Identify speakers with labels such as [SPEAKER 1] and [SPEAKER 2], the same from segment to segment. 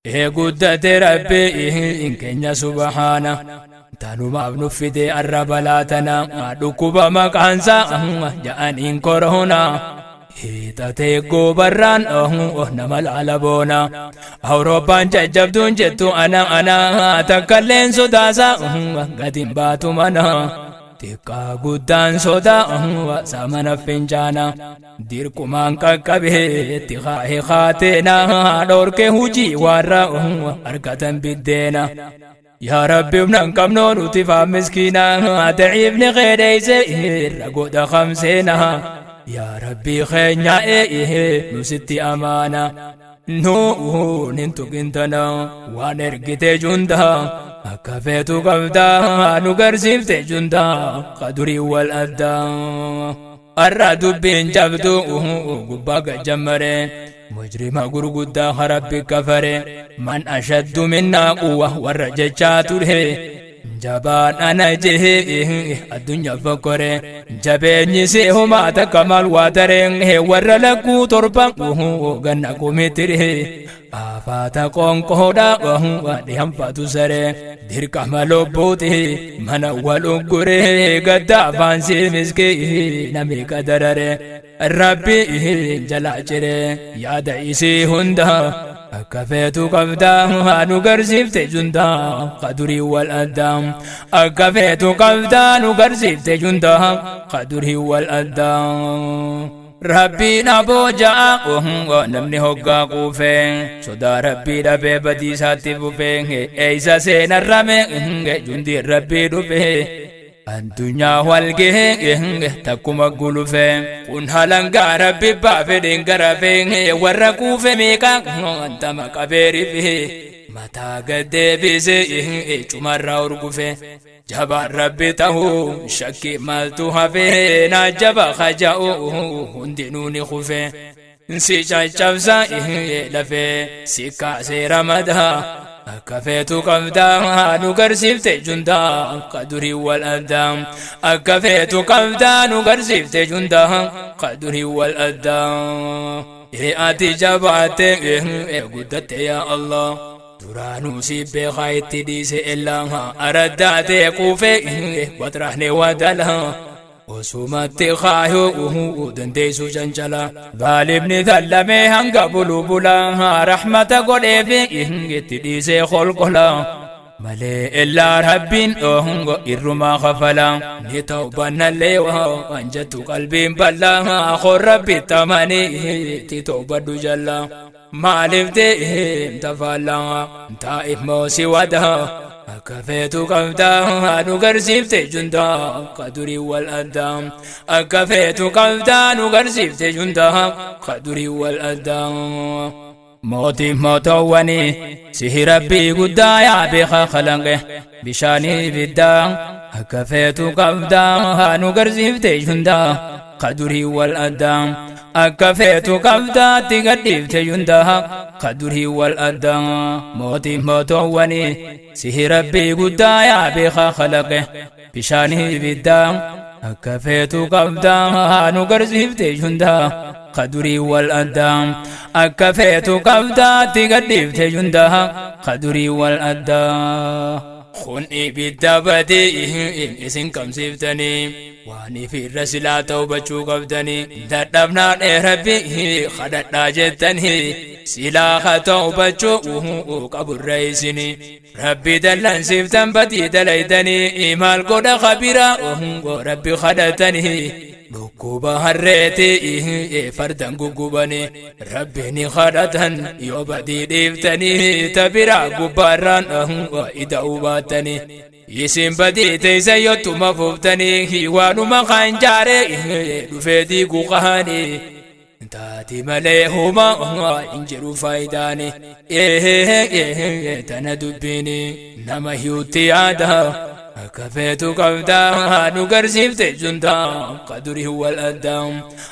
[SPEAKER 1] Guddate Rabbi keenya subhaana tanumaaf nuffite arra balaa tana dhukkuba maqaansaa ja'aniin koronaa hiixatee goobarraan nama laala boona Awurooppaan jajjabduun jettu ana ana takkalleen sodaasaa gatiin baatu mana xiqqaa guddaan sodaa samana fincaana dirqumaan qaqqabeetti kaa'e kaateena dhorke hujii warra argatan biddeena. Yaa Rabbi humna hin qabnu nuti faa miskiina daciifni qeedheeyse irra godha kamseena. Yaa Rabbi keenya nu sitti amaana. Nuun hin tuqintana waan ergite junda akka feetu qabdaa nu garsiifte junda qadurii wal addaa. Arra dubbiin jabdu gubbaa gajjammare mujrima gurguddaa harabbi kafare man ashaddu minnaa quwwa warra jechaa ture. Jabaan ana jehee addunyaa fokkore jabeenyi see homaa takka maal waa taree warra lakkuu torba ganna kumitire afaata qoonqoodha dhihanfatu saree dirqama lubbuuti mana wal uggure gadda afaan sii miskii nami qadarare Rabbi jalaa cire yaada isii hunda akka feetu qabdaa nu garsiifte jundaa qadurii wal addaa akka feetu qabdaa nu garsiifte jundaa qadurii wal addaa. Rabbiin aboo ja'a namni hoggaa quufee sodaa Rabbii dhabee badiisaatti fufee eeysa seenarrame jundiin Rabbii dhufee. Addunyaa walgahee takkuma gulufee kun halangaa Rabbi baafedheen garafee warra kuufe meeqa wantama qabeerifee mataa gaddeebisee cumarraa urgufee jabaan Rabbi ta'uu shakkii maaltu hafee naa jaba haja'u hundinuu ni kufee si caccabsa lafee si kaasee ramadaa. Akka feetu qabdaa nu garsiifte jundaa qadurii wal addaa. Akka feetu qabdaa nu garsiifte jundaa qadurii wal addaa. Ati jabaatte guddatte yaa Allah. Duraanuu si beekaa itti dhiise illaa araddaatee quufee watraahne wadalaa. Osumatti kaayuu dandeessu cancala. Baalibni tallamee hanga bulu bula rahmata godheefi itti dhiisee kolkola. Malee illaa Rabbiin irrumaa kafala. Ni tawbannallee waan jettu qalbiin bal'aa hor Rabbi tamanii itti tawbadhu jalla. Maaliif deemta faallaa taa'if moosi wadaa. Akka feetu qabdaa nu garsiifte jundaa qadurii wal addaa. Akka feetu qabdaa nu garsiifte jundaa qadurii wal addaa. Mootii mootowwanii sihi Rabbii guddaa yaa beekaa kalanqe bishaanii ibiddaa. Akka feetu qabdaa nu garsiifte jundaa qadurii wal addaa. Akka feetu qabdaatti gadhiifte jundaa qadurii wal addaa. Mootii mootowwanii sihi Rabbii guddaa yaa beekaa kalaqe bishaanii ibiddaa. Akka feetu qabdaa nu garsiifte jundaa qadurii wal addaa. Akka feetu qabdaatti gadhiifte jundaa qadurii wal addaa. Kun ibidda badii isin qabsiiftanii waan ifirra silaa tawbachuu qabdanii dadhabnaan Rabbi kadhadhaa jettanii silaa haa tawbachuu qaburra isinii Rabbi dallansiiftan badii dalaydanii maal godha khabira Rabbi kadhatanii dhukkuba harreetii fardan guggubanii Rabbi ni kadhatan yoo badii dhiiftanii tabiraa gubbaarraan ida'uu baattanii isin badii teessa yottuma fuuftanii waanuma kan jaaree dhufee diiguu qaanii taati malee huma hin jiru faayidaani tana dubbiini nama hiutti yaada. Akka feetu qabdaa nu garsiifte jundaa qadurii wal addaa.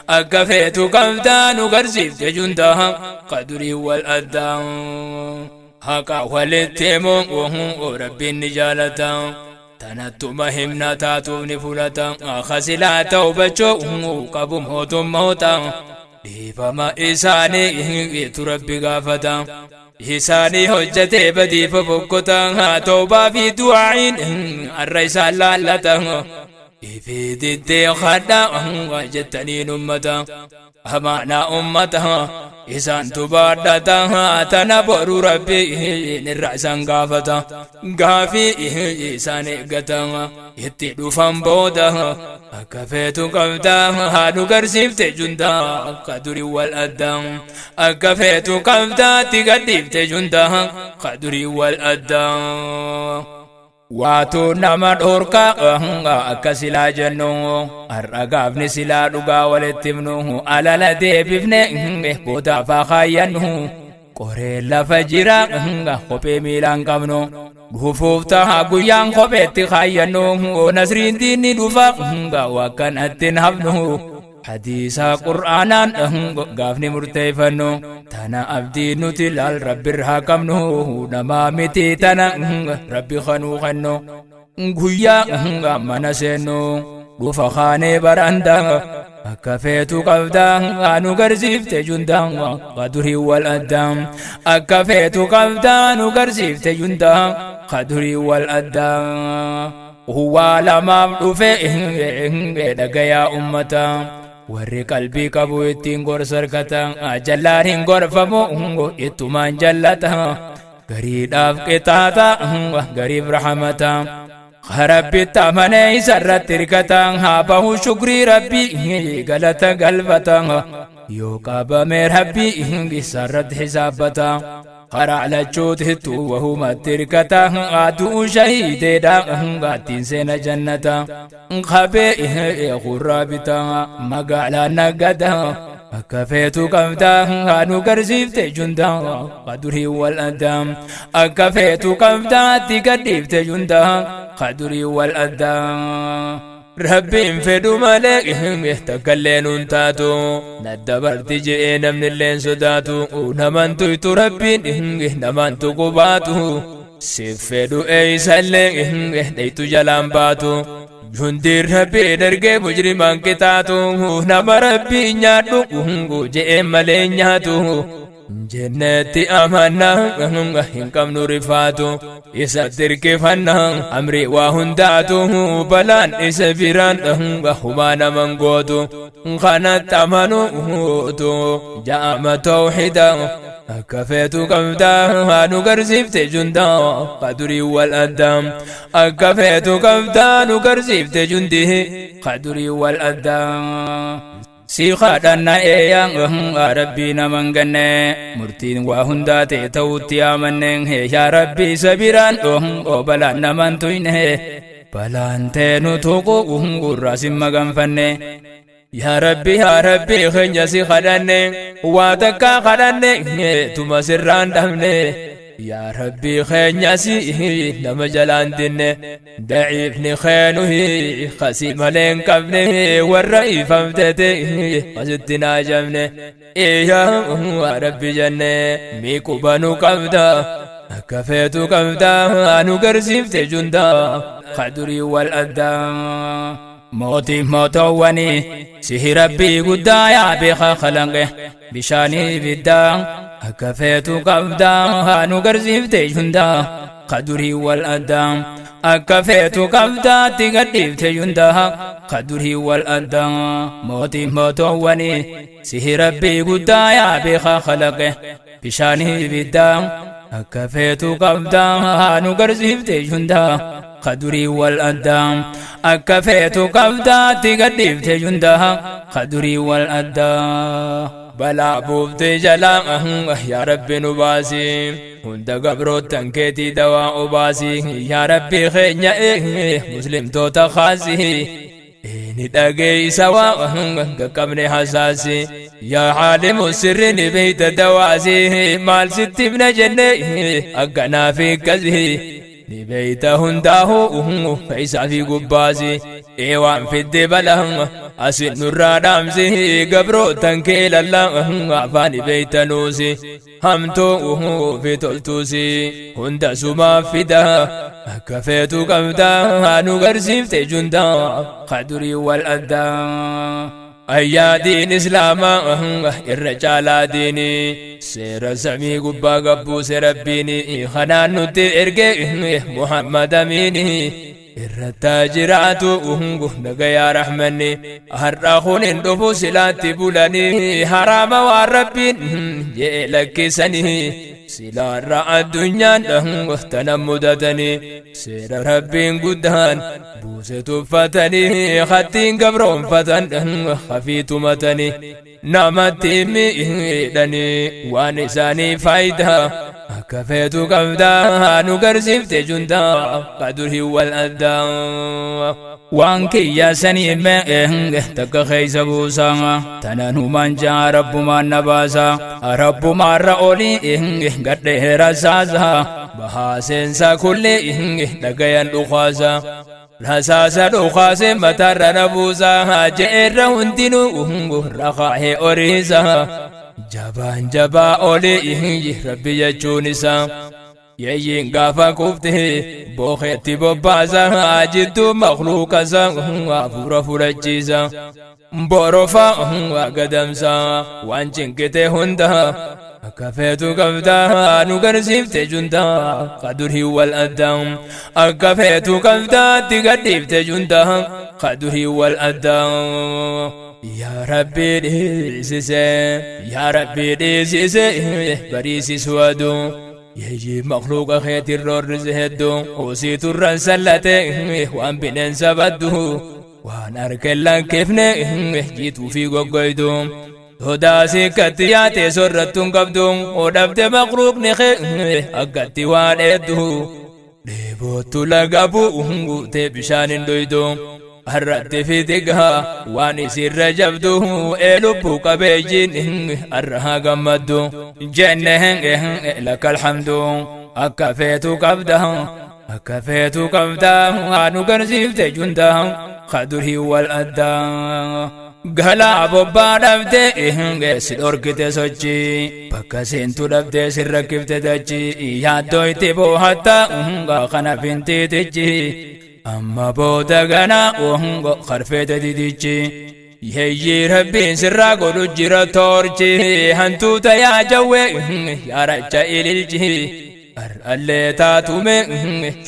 [SPEAKER 1] Akka feetu qabdaa nu garsiifte jundaa qadurii wal addaa. Haqa walitti himuun Rabbiin ni jaalata. Tanattuma himna taatuuf ni fudhata. Kasilaa tawbachuu qabu mootummoota. Dhiifama isaanii itu Rabbi gaafata. Isaanii hojjetee badiif fokkota toobaa fi du'aa'iin har'a isaan laallata. Ifii diddee kadha jettaniin ummata. Amaanaa ummata isaan tubaadhata tana boru rabbi irra isaan gaafata. Gaafii isaan eeggata itti dhufan booda akka feetu qabda nu garsiifte jundaa akka durii wal addaa. Akka feetu qabda itti gadhiifte jundaa akka durii wal addaa. Waatu nama dhorka akka silaa jennu har'a gaafni silaa dhugaa walitti himnu alala deebifne boodaaf haa kaayyannu qoree lafa jira kophee miilaan qabnu dhufuuf ta'a guyyaan kopheetti kaayyannu nasriin diinni dhufa wakkanatti hin hafnu hadiisa qur'aanaan gaafni murteeffannu tana abdii nuti laal rabbirraa qabnu namaa miti tana rabbi kanuu kennu guyyaa mana seennu dhufa kaanee baranda akka feetu qabda nu garsiifte jundaa kadurii wal addaa. Akka feetu qabda nu garsiifte jundaa kadurii wal addaa. Waa lamaaf dhufe dhagayaa ummata. Warri qalbii qabu ittiin gorsa argata. Jallaan hin gorfamu ittumaan jallata. Gariidhaaf qixaata gariif rahamata. Rabbitti amanee isarratti hirkata. Haa bahu shukrii rabbii galata galfata. Yoo qabame rabbii isarratti hisaabbata. Karaa lachuutittu wahumatti hirkata. Aduu shahiideedha ittiin seena jannata. Qabee gurraa bita magaalaa nagada. Akka feetu qabda nu garsiifte jundaa kadurii wal addaa. Akka feetu qabda itti gadhiifte jundaa kadurii wal addaa. Rabbiin fedhu malee takkallee nuun taatu naddabarti je'ee namnilleen sodaatu naman tuytu rabbiin naman tuqu baatu siif fedhu eeysallee dheytu jalaan baatu. Jundiin rabbiin ergee mujrimaan qixaatu nama rabbii nyaadhu je'ee malee nyaatu. Jennetti amanna hin qabnu rifaatu isa dirqifanna amri waa hundaatu balaan isa biraan humaa naman gootu kanatti amanuutu ja'ama tawxida. Akka feetu qabda nu garsiifte jundaa kadurii wal addaa. Akka feetu qabda nu garsiifte jundii kadurii wal addaa. Si kadhanna eeyaa rabbii naman ganne murtiin waa hundaa ta'e ta'utti amanne yaa rabbii isa biraan balaan naman tuyne balaan teenu tuqu gurraa sin maganfanne. Yaa rabbi yaa rabbi keenya si kadhanne waa takka kadhanne tuma sirraan dhabne. Yaa rabbi keenya si nama jalaan dinne daciifni keenuhi kasii malee hin qabne warra ifamtete asitti naajamne. Yaa rabbi jenne miiquba nu qabda akka feetu qabda nu garsiifte jundaa kadurii wal addaa. Mootii mootowwanii sihi rabbii guddaa yaa beekaa kalanqe bishaanii ibiddaa akka feetu qabda nu garsiifte jundaa kadurii wal addaa. Akka feetu qabda itti gadhiifte jundaa kadurii wal addaa. Mootii mootowwanii sihi rabbii guddaa yaa beekaa kalanqe bishaanii ibiddaa akka feetu qabda nu garsiifte jundaa kadurii wal addaa. Akka feetu qabda itti gadhiifte jundaa kadurii wal addaa. Balaa buufte jalaa yaa rabbi nu baasi hunda gabroottan keetii dawaa obaasi yaa rabbi keenya muslimtoota kaasi ni dhageeysa waa qaqqabne hasaasi yaa caalimu sirri ni beeyta dawaasi maal sitti himna jenne akkanaa fi akkasi ni beeyta hundaahu feeysaa fi gubbaasi eewaan fidde balaa asin nurraa dhaamsi gabrootan kee lallaa afaan beeytanuusi hamtuu fi toltuusi hunda sumaaf fida akka feetu qabda nu garsiifte jundaa kadurii wal addaa. Ayyaa diin islaamaa irra caalaa diini seera samii gubbaa gabbuuse rabbiini kanaan nutti erge Muhammad amiini irrattaa jiraatu nagayaa rahmanni har'a kun hin dhufu silaatti bulanii haraama waan rabbiin jee lakkisanii silaarra addunyaan tana mudatanii seera rabbiin guddaan buuse tuffatanii hattiin gabroonfatan hafii tumatanii namatti miidhanii waan isaanii faayidaa akka feetu qabdaa nu garsiifte jundaa qadurii wal addaa waan kiyya sanii mee takka keessa buusaa tananumaan jaa rabbumaan na baasaa rabbumaarra olii gadheera saasaa bahaa seensaa kulli dhagayan dhukaasaa rasaasa dhukaase mataarra na buusaa je'eerra hundinuu rakaa'ee oriisaa jabaan jabaa olii rabbi jechuun isaa yeeyyiin gaafa kufte bookeetti bobbaasa jidduu makluuqasa hafuura fudhachiisa borofa gadamsa waan cinqite hunda akka feetu qabdaa nu garsiifte jundaa qadurii wal addaa akka feetu qabdaa itti gadhiifte jundaa qadurii wal addaa yaa rabbii dhiisise yaa rabbii dhiisise bariisisu aduu yeeyyii makluuqa keetiin roorrise hedduu hosii turran sallate waan bineensa baddu waan harka lakkifne jiituu fi goggoydu sodaasii akkatti yaate sorrattuun qabdu odhabde makluuqni kee akkatti waan hedduu dheebootu laga bu'u guutee bishaan hin dhoydu har'atti fidigaa waan isirra jabdu ee lubbuu qabeeyyiin har'a haa gammaddu jenne laka alhamdu akka feetu qabda akka feetu qabda nu garsiifte junda qadurii wal addaa galaa bobbaa dhabde si dhorkite sochii bakka seentu dhabde si rakkifte dachii yaaddoo itti boohatta kana fintiitichi amma booda gana karfeete didichi yeeyyii rabbiin sirraa godhu jira toorchi hantuuta yaa jawwe yaaracha ililchi har'allee taatume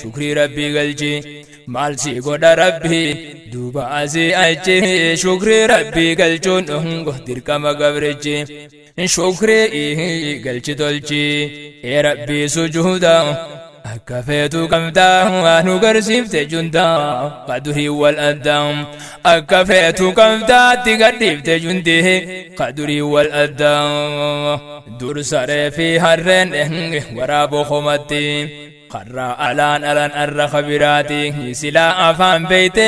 [SPEAKER 1] shukrii rabbii galchi maal si godha rabbii duuba asii achi shukrii rabbii galchuun dirqama gabrichi shukrii galchi tolchi ee rabbii sujuuda akka feetu qabdaa nu garsiifte jundaa qadurii wal addaa akka feetu qabdaa itti gadhiifte jundii qadurii wal addaa dur saree fi harreen waraaboo komatti karraa alaan alaan arra kabiraati silaa afaan beeyte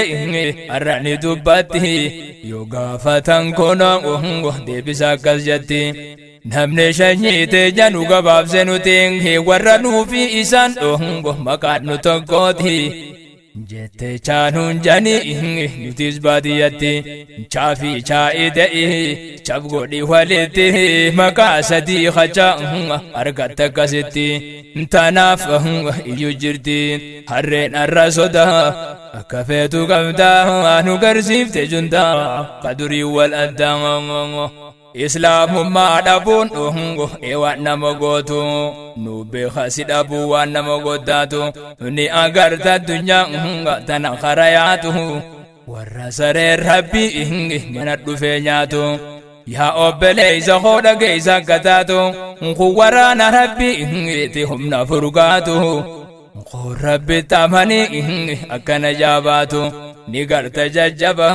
[SPEAKER 1] har'a ni dubbatti yoo gaafatan kono deebisa akkas jetti namni shanyiite janu gabaabse nuti warra nuufi isaan maqaan nu tokkooti jette chaanuun jani nutis baadiyyatti chaafii chaa'ii de'i chaf godhi walitti maqaa sadii hacha argatte akkasitti tanaaf iyyuu jirti harreen arra sodaa akka feetu qabdaa nu garsiifte jundaa qadurii wal addaa islaamummaa dhabuun waan nama gootu nu beeka si dhabuu waan nama goddaatu ni agarta addunyaa tana kara yaatu warra saree rabbii mana dhufee nyaatu yaa obboleessa koo dhageessa akka taatu kun waraana rabbii itti humna furgaatu kun rabbi tamanii akkana jaabaatu ni garta jajjaba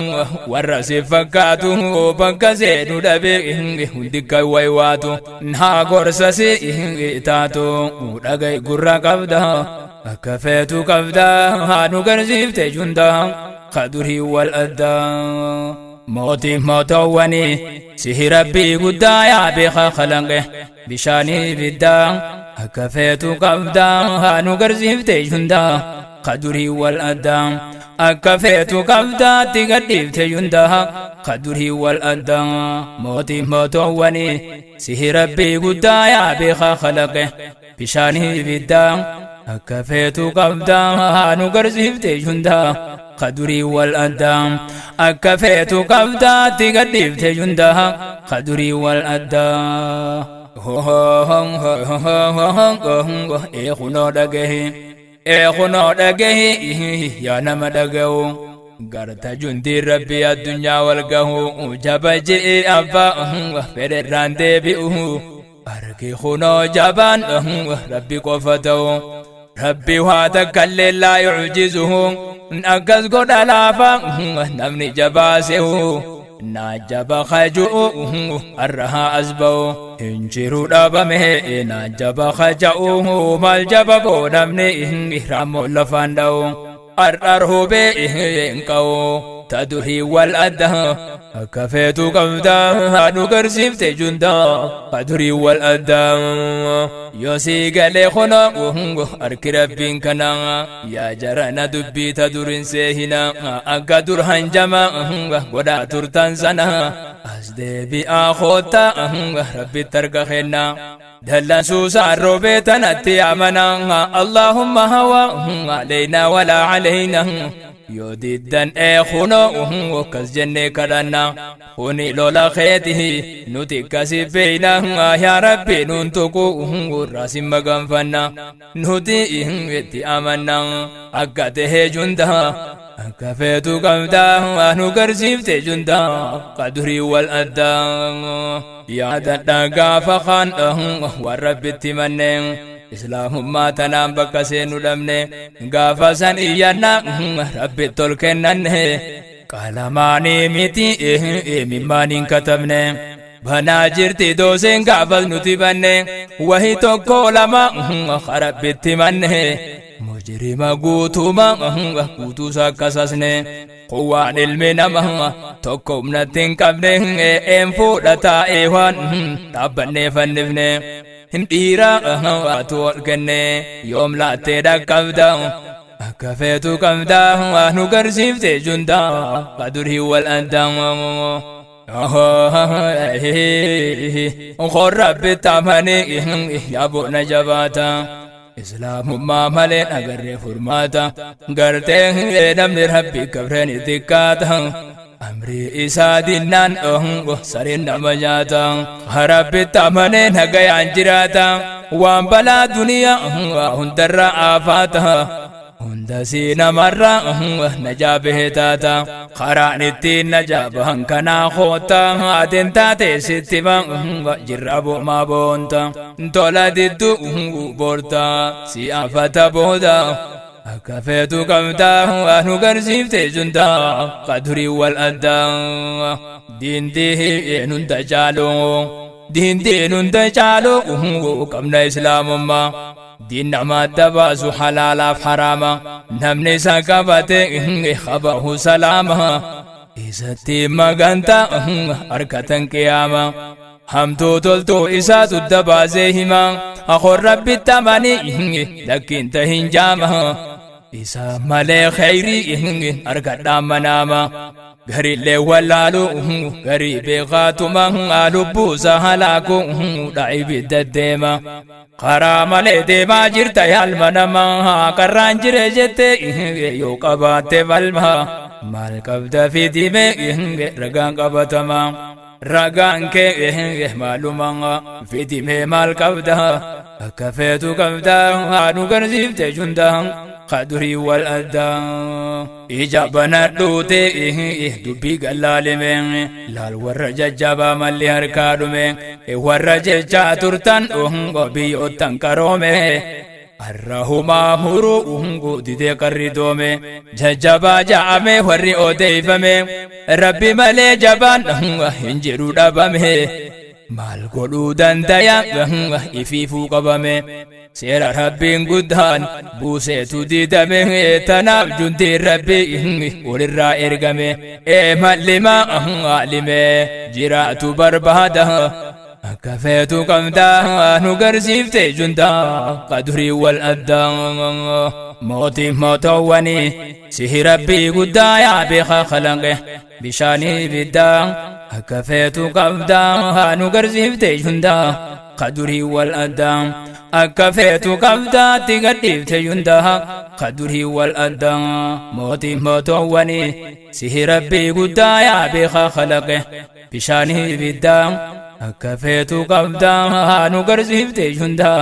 [SPEAKER 1] warra si fakkaatu bakka seenu dhabee hundi kan waywaatu naa gorsa si taatu dhaga'i gurra qabda akka feetu qabda nu garsiifte junda qadurii wal addaa mootii mootoowwanii sihi rabbii guddaa yaa beeka kalanqe bishaanii ibiddaa akka feetu qabda nu garsiifte junda qadurii wal addaa akka feetu qabdaa itti gadhiifte jundaa qadurii wal addaa mootii mootoowwanii sihi rabbii guddaa yaa beeka kalaqe bishaanii ibiddaa akka feetu qabdaa nu garsiifte jundaa Kadurii wal addaa akka feetu qabdaa tigadhiifte jundaa kadurii wal addaa. Eekunoo dhagahi eekunoo dhagahi yaa nama dhaga'u garta jundii rabbii addunyaa wal gahu jaba je'e abbaa fedherraan deebi'u argi kunoo jabaan rabbi qofa ta'u rabbi waa takkallee laa yucjizuhu akkas godha laafa namni jabaasehu naajjaba kaju'u arrahaa as ba'u hinjiru dhabame naajjaba kaja'u maal jaba boo namni raammoo lafaan dha'u ar'ar hubee hin qa'u tadurii wal adda akka feetu qabdaa nu garsiifte jundaa kadurii wal adda yoo sii galee kunoo harki rabbiin kana yaa jarana dubbii ta durin seehina akka dur hanjama godhaa turtan sana as deebi'aa koota rabbitti harka kenna دلن سوسا روبيتنا تيامنا اللهم هوا علينا ولا علينا يوديدن اخونو وكس جنة كرنا هوني لولا خيته نوتي كسبينا يا ربي ننتقو راسي مغنفنا نوتي تيامنا أكته جندا كفيتو قمدا نقرسيفت جندا قدري والأدا يا دقا فخان والرب التمنين إسلام ما تنام بكسين لمن غافسا إيانا ربي تلكنن قلماني متي مماني كتبن بنا جرتي دوسين غافل نتبن وهي تقول ما خرب التمنن مجرم قوتما قوتو ساكسسن قوان المنما تقوم نتن قبن انفودتا ايوان تبني فنفن dhiira waatu ol kenne yoom laattee dhaqqabda akka feetu qabda nu garsiifte jundaa kadurii wal addaa Rabbi tamanii yaaboo na jabaata islaamummaa malee agarree furmaata gartee namni rabbi kabreen xiqqaata amri isaa dinnaan sareen nama nyaata rabbi tamanee nagayaan jiraata waan balaa duniyaa hundarra aafaata hunda sii namarra najaa bahee taata karaan ittiin najaa bahan kanaa koota ateen taate sitti jirra boomaa boonta tola diddu boorta si afata booda akka feetu qabdaa nu garsiifte jundaa kadurii wal addaa diindii hunda caalu diindiin hunda caalu qabna islaamummaa diin nama dabaasu halaalaaf haraama namni isa qabate qabahu salaama isatti maganta harkatan qiyaama hamtuu toltuu isaatu dabaasee hima akon rabbitti amanii lakkiin tahin jaama isa malee khayrii harkadhaan manaama garillee wallaalu garii beekaatuma lubbuusa halaaku dhaibidda deema karaa malee deemaa jirta yaalma nama karraan jire jette yoo qabaatte falma maal qabda fidime ragaan qabatama ragaan kee maaluma fidime maal qabda akka feetu qabda nu garsiifte jundaa kadurii wal addaa ija banadhuute dubbii gallaalime laal warra jajjabaa malli harkaa dhume warra jechaa turtan biyyoottan qaroome arrahumaa muruu didee qarri doome jajjabaa ja'ame warri odeeyfame rabbi malee jabaan hin jiru dhabame maal godhuu dandaya ifiifuu qabame seera rabbiin guddaan buuseetu didame tanaaf juntiin rabbii walirraa ergame mallima alime jiraatu barbaada akka feetu qabdaa nu garsiifte jundaa kadurii wal addaa mootii mootowwanii sihi rabbii guddaa yaa beekaa kalaqe bishaanii ibiddaa akka feetu qabdaa nu garsiifte jundaa kadurii wal addaa akka feetu qabdaa tigadhiifte jundaa خدره والأدى موتي موتواني سه ربي قدا يا بيخا خلقه بشانه بالدام أكفيت قبدا نقرزفت جندا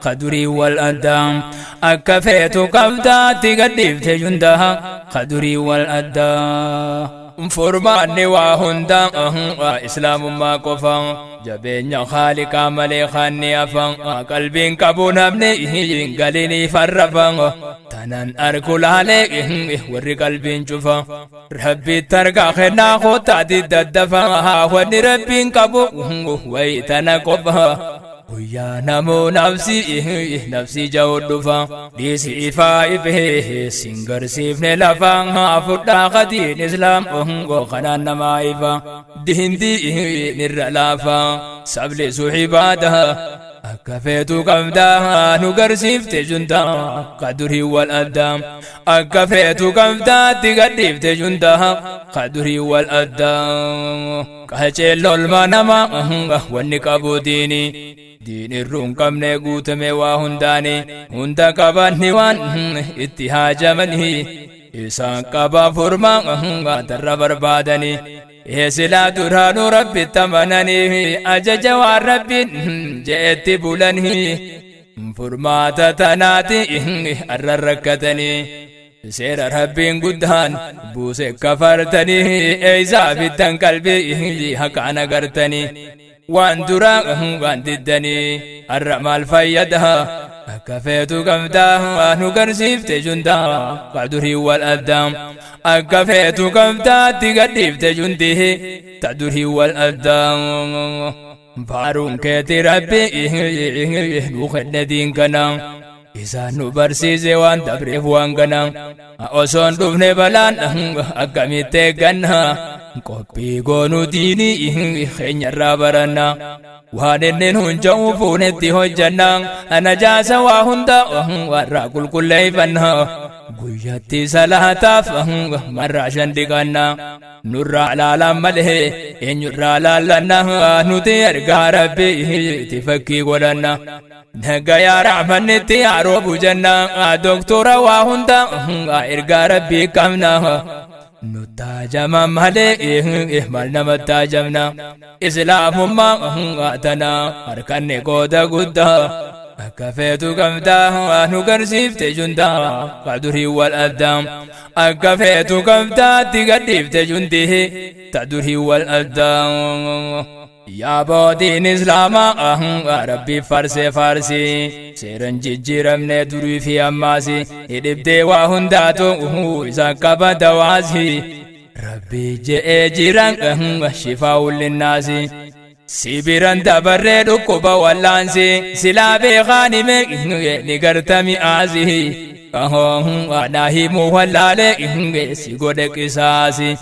[SPEAKER 1] خدري والأدى أكفيت قبدا تقدفت جندا خدري والأدى فرماني وهندا إسلام ما كفا جبين خالق ملي خاني أفا قلبي كبو نبني قليني فرفا تنان أركل عليه وري قلبي شفا ربي ترقى خنا خوتا ددفا وني ربي كبو ويتنا كفا ويا نمو نفسي نفسي جودفا ديسي فايفه سنگر سيفن لفا فدا قدين اسلام وخنا نمايفا دهندي نرلافا سبل سحبادها أكفيت قبدا نقرسفت جندا قدره والأدام أكفيت قبدا تقدفت جندا قدره والأدام كهجل المنما والنقاب ديني دين الروم كم نقوت مواهنداني هندا كباني وان اتهاج مني إسان كبا فرما در بربادني سلا دران ربي تمنني أجج وربي جئت بلني فرما تناتي الركتني سير ربي قدان بوس كفرتني إذا بدن قلبي حق قرتني وان درا وان ددني الرمال فيدها أكفيت قمدا نقرسفت جندا قدري والأدام أكفيت قمدا تقدفت جنده تدري والأدام فارون كتي ربي نوخد دين كنا إذا نبرسي زوان تبريف وان كنا أصون دفن بلان أكميت كنا قبي قونو ديني خين رابرنا وانن هنجو فونتي هجنا أنا جاسا وهندا وراكل كل فنها قيتي صلاة فهم مرة شندقنا نور على لمله إن يرى لنا نطير ربي تفكي ولنا نجا يا رحمن تيارو جنة دكتور وهندا إرجع ربي كمنا نتاجم مالي مالنا متاجمنا إسلام ما أتنا أركان قودا قدا أكفيت قمدا نقرسفت جندا قدره والأدام أكفيت قمدا تقدفت جنده تدره والأدام يا بودين إسلام ربي فارسي فارسي سيرن جيرم ندري في أماسي إدبتي وهنداتو إذا كبا دواسي ربي جئ جيران شفاء للناس سيبران دبر ركوبا والانسي سلابي غانم نقرتمي آزي أنا مولالي سيقود قصاصي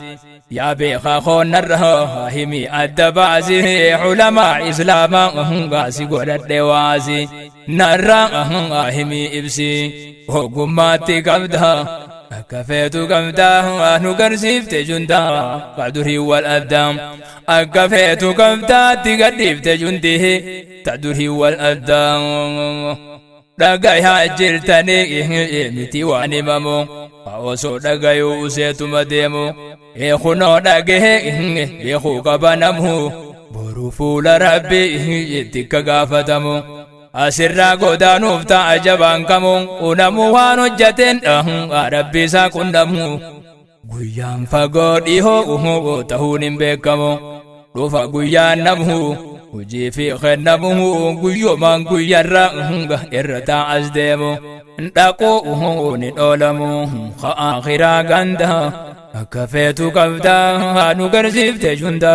[SPEAKER 1] يا بيخا خون الرهيمي الدبازي علماء إسلام غاسي قول الدوازي نرى همي إبسي حكوماتي قبدها أكفيت قبدا نقرسفت جندا قدره والأدام أكفيت قبدا تقدفت جنده تدره والأدام dhagayaa jirtanii miti waan himamu osoo dhagayuu useetuma deemu kunoo dhagahee beekuu qaba namu boruu fuula rabbii itti akka gaafatamu asirraa godaanuuf ta'a jabaan kamu unamuu waan hojjateen rabbii isaa qunnamu guyyaan fagoo dhihoo ta'uun hin beekamu dhufa guyyaan namu hojii fi kennamu guyyoomaan guyyarra irra taa'as deemu dhaquu ni dhoolamu akhiraa ganda akka feetu qabdaa nu garsiifte junda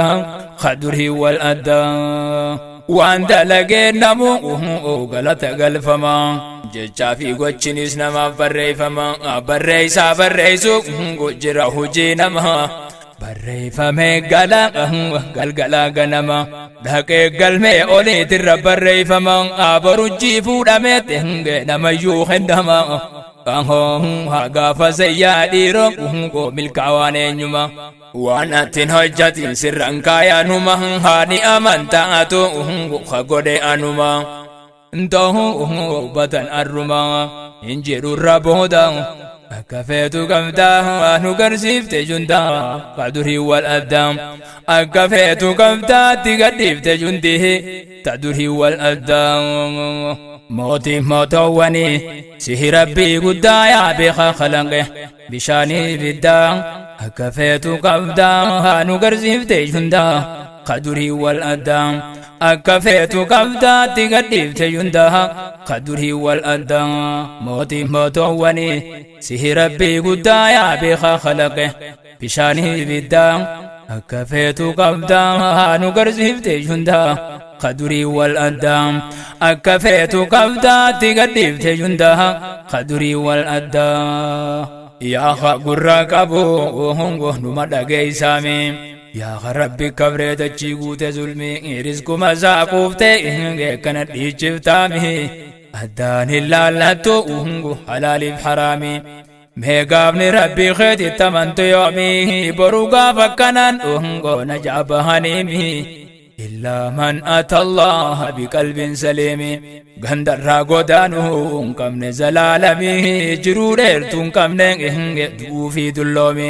[SPEAKER 1] kadurii wal addaa waan dalagee namu galata galfama jechaa fi gochinis namaaf barreeffama barreessaa barreessu jira hojii namaa barreeffamee gala galgala ganama dhaqee galmee oliitirra barreeffama borujjii fuudhameet namayyuu kennama gaafa sayyaa dhiiroo milkaawaan eenyuma waan atin hojjatin sirran kaayaanuma haani amantaatu godhe anuma ta'uu batan arruma Hin jedhurra booda akka feetu qabdaa nu garsiifte jundaa kadurii wal addaa akka feetu qabdaatti gadhiifte jundii tadurii wal addaa mootii mootowwanii sihi rabbii guddaa yaa beekaa kalanqe bishaanii ibiddaa akka feetu qabdaa nu garsiifte jundaa kadurii wal addaa akka feetu qabdaatti gadhiifte jundaa kadurii wal addaa mootii mootowwanii sihi rabbii guddaa yaa beekaa kalaqe bishaanii ibiddaa akka feetu qabdaa nu garsiifte jundaa kadurii wal addaa akka feetu qabdaatti gadhiifte jundaa kadurii wal addaa yaa gurra qabu hongo numa dhageeysaami yaa rabbi kabree dachii guute zulmii rizquma isaa quuftee kana dhiichiftaami addaan hin laallattu hungu halaaliif haraami mee gaafni rabbii keetitti amantu yoomi boru gaafa akkanaan hungo na jaabahaniimi illaa man ata allaha biqalbin saliimi gandarraa godaanuu hin qabne zalaalamii jiruu dheertuu hin qabne du'uu fi dulloomi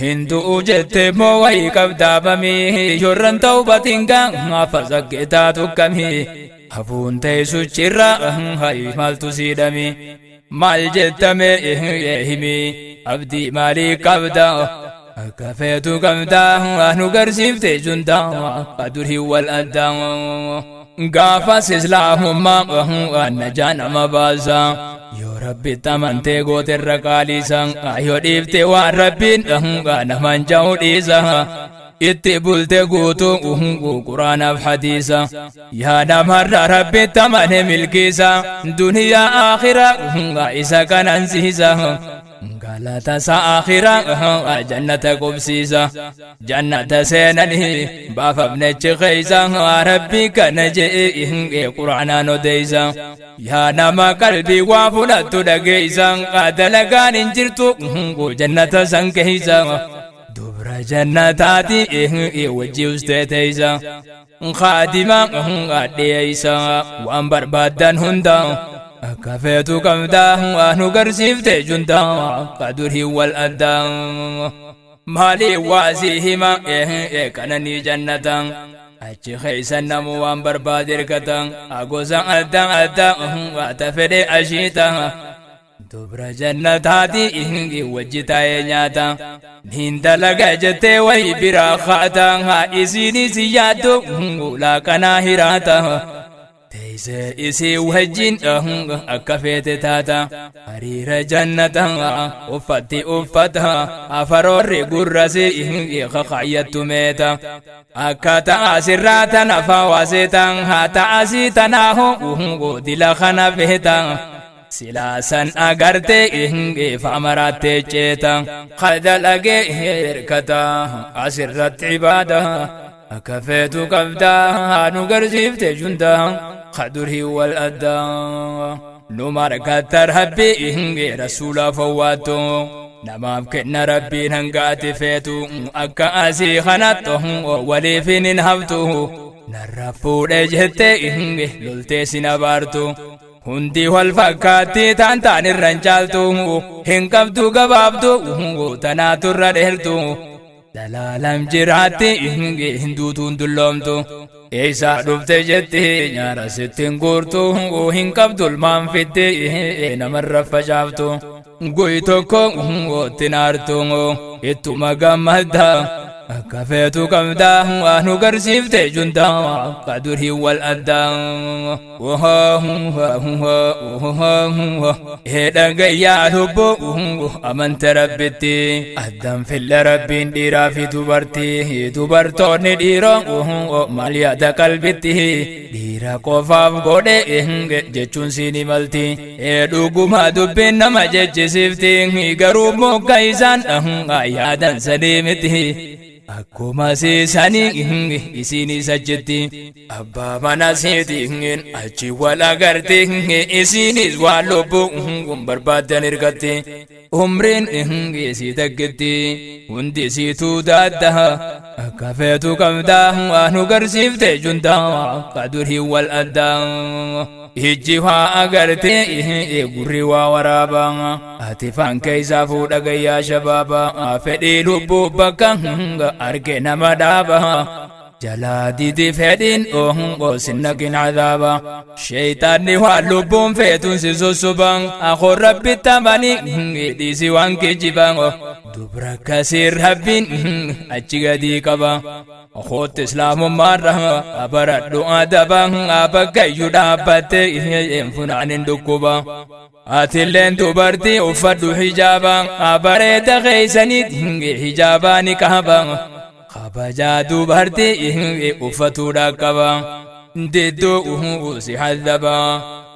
[SPEAKER 1] hin du'u jette moo wayii qabdaabamii yorran tawbatiin gaafa saggeetaa tukkamii hafuun teessu cirra hayi maaltu siidhami maal jettame himi abdii maalii qabda akka feetu qabdaa nu garsiifte jundaa kadurii wal addaa gaafas islaamummaa najaa nama baasa yoo rabbitti amantee gooterra qaaliisa yoo dhiifte waan rabbiin namaan ja'u dhiisa itti bulte guutuu quraanaaf hadiisa yaa namarra rabbitti amane milkiisa duniyaa aakhira isa kanansiisa galata isa aakhira jannata qubsiisa jannata seenanii baafamnechi keeysa rabbii kana je'e quraanaan odeysa yaa nama qalbii waa fudhattu dhageeysa dalagaan hin jirtu jannata san keeysa dubra jannataati wajji ustee teeysa khaadima dhiyeeysa waan barbaaddan hunda akka feetu qabdaa nu garsiifte jundaa kadurii wal addaa maalii waasii hima kananii jannata achi keeysan namu waan barbaade hirkata gosa adda addaa waata fedhe ashiita dubra jannataati wajji taa'ee nyaata niin dalaga jettee wayi biraa kaata isiinis yaaddu laaqanaa hiraata teessee isii wajjin akka feete taata hariira jannata uffatti uffata afaroorri gurrasi kakayyattu meeta akka ta'a sirraa tana fawaaseeta haa ta'a sii tanaahu dila kana feeta silaasan agartee famaraattee ceeta kadalagee hirkata asirratti ibaada akka feetu qabdaa nu garsiifte jundaa kadurii wal addaa nu markatta rabbii rasuula fawwaattu namaaf kenna rabbiin hanga ati feetu akka asii kanattu waliif hin haftu narra fuudhe jettee loltee sin abaartu hundi wal fakkaatti taan taan irra hin caaltu hin qabdu gabaabdu tanaatu irra dheertu dalaalam jiraatti hin duutuun dulloomtu eeysaa dhufte jetti nyaara sitti hin guurtu hin qabdu ilmaan fitti namarra facaaftu guy tokko itti naartu ittuma gammadda akka feetu qabdaa nu garsiifte jundaa kadurii wal addaa dhagayyaa lubbuu amante rabbitti addaan filla rabbiin dhiiraa fi dubartii dubartoonni dhiiroo maal yaada qalbitti dhiira qofaaf godhe jechuun siin himalti dhuguma dubbiin nama jechisiifti garuu mogga isaan yaadan sadii miti akkuma siisanii isiinis achitti abbaa mana seetiin achi wal agarte isiinis waan lubbuu barbaaddan ergatte Umriin isii takkitti hundi isiituu daadda akka feetu qabdaa nu garsiifte juntaa kadurii wal addaa. Ijji waa agartee gurri waa waraabaa ati faan keessaa fuudha gayyaa shabaabaa fedhii lubbuu bakka arge nama dhaabaa. Jalaa didi fedhiin oosin naqin cadaaba sheeytaanni waan lubbuun feetun si sossoban akoon rabbitti amanii dhiisi waan kijiban dubra akkasiin rabbiin achi gadii qaba okoot islaamummaarra abaradhu adaba bakkayyuu dhaabbatte funaanin dhukkuba. Atilleen dubartii uffadhu hijaaba bareeda keeysaniit hijaabaa ni qaba. Kabajaa dubartii uffatuudha qaba. Didduu si haddaba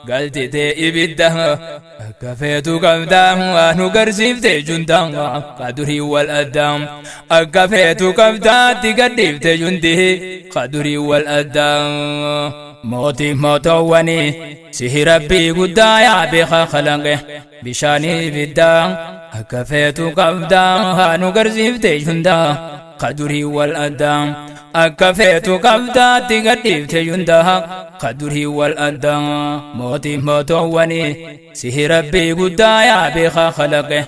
[SPEAKER 1] galtitee ibidda akka feetu qabdaa nu garsiifte juntaa kadurii wal addaa. Akka feetu qabdaatti gadhiifte juntii kadurii wal addaa. Mootii mootoowwanii sihi rabbii guddaa yaa beekaa kalaqe bishaanii ibiddaa akka feetu qabdaa nu garsiifte juntaa kadurii wal addaa. Akka feetu qabdaatti gadhiifte juntaa kadurii wal addaa. Mootii mootoowwanii sihi rabbii guddaa yaa beekaa kalaqe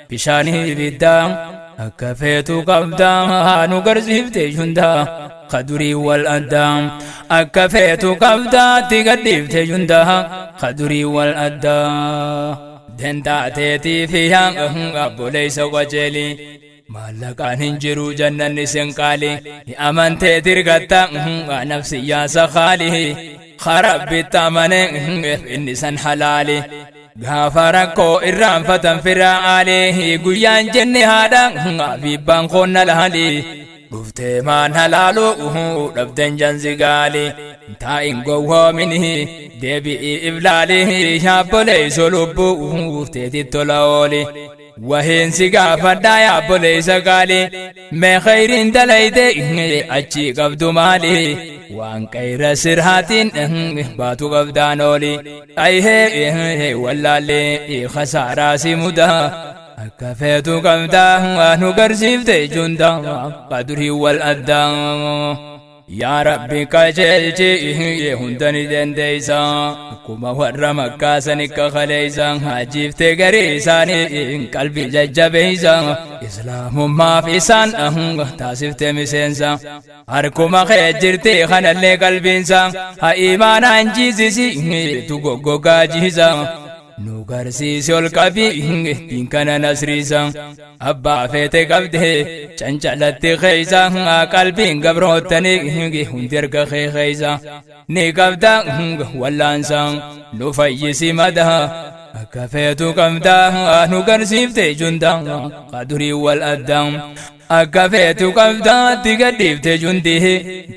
[SPEAKER 1] bishaanii ibiddaa akka feetu qabdaa nu garsiifte juntaa kadurii wal addaa. Akka feetu qabdaatti gadhiifte juntaa kadurii wal addaa. Dandaateetii fi obboleessa qajeelii maallaqaan hin jiru jannanni sin qaali amantee dirgatta nafsi yaasa qaali karabbitti amane inni san halaali gaafa rakkoo irraanfatan firaa aali guyyaan jenne haadha abibbaan koonna laali dhuftee maan halaalu dhabden jansi gaali taa'in gowwoomini deebi'ii iblaali yaabboleeyso lubbuu teetit tola ooli. Waheensi gaafadhaa yaabboleeysa gaali mee khayriin dalayde achii qabdu maali waan qayra sirhaatiin baatu qabdaan ooli ayhee wallaallee khasaaraa si mudaa akka feetu qabdaa nu garsiifte juntaa kadurii wal addaa. Yaa Rabbi qajeelchi hunda ni dandeeysa akkuma warra makkaasani kakaleeysa hajiifte garii isaanii qalbii jajjabeeysa islaamummaaf isaan taasifte miseensa harkuma kee jirti kanallee qalbiinsa ha imaanaan jiisisi tu goggogaa jiisa nu garsiisi ol qabii diin kana nasriisa abbaa feete qabde cancalatti keeysa qalbiin gabroottanii hundi erga kee keeysa ni qabda wallaansa nu fayyisi madaa akka feetu qabdaa nu garsiifte juntaa kadurii wal addaa. Akka feetu qabdaatti gadhiifte juntii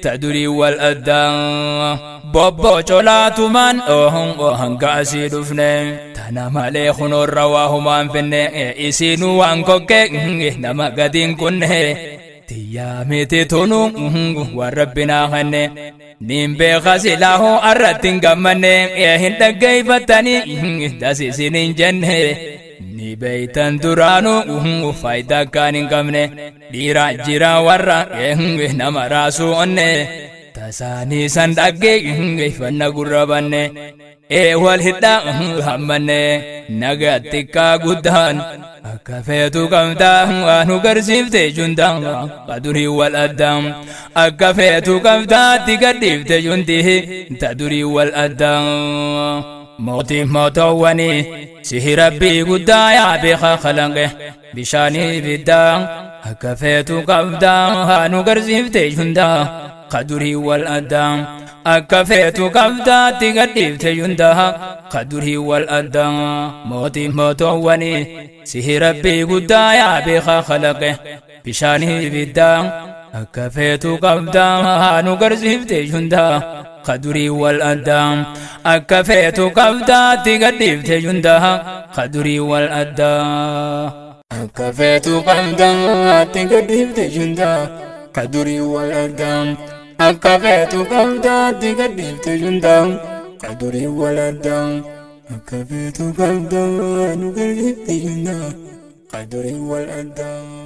[SPEAKER 1] ta durii wal addaa. Bobboo colaatumaan hanga asii dhufne tana malee kunoorra waa humaan finne isiinuu waan kokkee nama gadiin kunne tiyyaa miti tunu waan rabbinaa kanne niin beeka silaahoo arratti hin gammanne hin dhaggeeffattanii dasisin hin jenne ni beeytan duraanuu faayidaa akkaan hin qabne dhiira jira warra nama raasuu onne tasaanii san dhaggeeffanna gurra banne ee wal hidhaa hammanne nagaa xiqqaa guddaan akka feetu qabdaa nu garsiifte juntaa kadurii wal addaa. Akka feetu qabdaatti gadhiifte juntii ta durii wal addaa. Mootii mootoowwanii sihi rabbii guddaa yaa beekaa kalaqe bishaanii ibiddaa akka feetu qabdaa nu garsiifte juntaa kadurii wal addaa. Akka feetu qabdaatti gadhiifte juntaa kadurii wal addaa. Mootii mootoowwanii sihi rabbii guddaa yaa beekaa kalaqe bishaanii ibiddaa akka feetu qabdaa nu garsiifte juntaa kadurii wal addaa. Akka feetu qabdaatti gadhiifte juntaa kadurii wal addaa.
[SPEAKER 2] Akka feetu qabdaatti gadhiifte juntaa kadurii wal addaa. Akka feetu qabdaatti gadhiifte juntaa kadurii wal addaa. Akka feetu qabdaa nu gadhiifte juntaa Ka durii wal addaa.